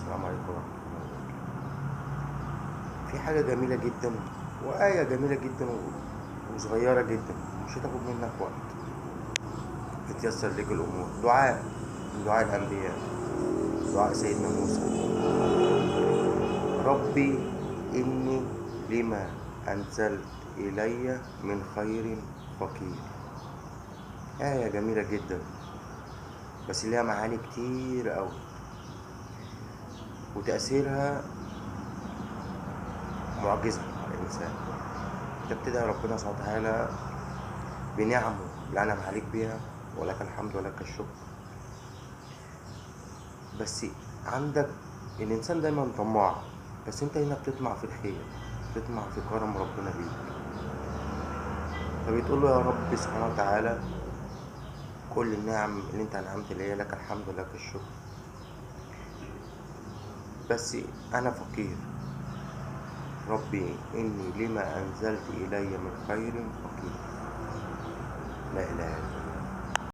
السلام عليكم ورحمة الله وبركاته. في حاجة جميلة جدا وآية جميلة جدا وصغيرة جدا، مش هتاخد منك وقت، بتيسر لك الأمور. دعاء من دعاء الأنبياء، دعاء سيدنا موسى: ربي إني لما أنزلت إلي من خير فقير. آية جميلة جدا، بس ليها معاني كتير أوي، وتأثيرها معجزة على الإنسان. أنت بتدعي ربنا سبحانه وتعالى بنعمه اللي أنعم عليك بيها، ولك الحمد ولك الشكر. بس عندك الإنسان دايما طماع، بس أنت هنا بتطمع في الخير، بتطمع في كرم ربنا بيك. فبتقول له يا رب سبحانه وتعالى كل النعم اللي انت انعمت ليا لك الحمد ولك الشكر، بس انا فقير. ربي اني لما انزلت الي من خير فقير. لا اله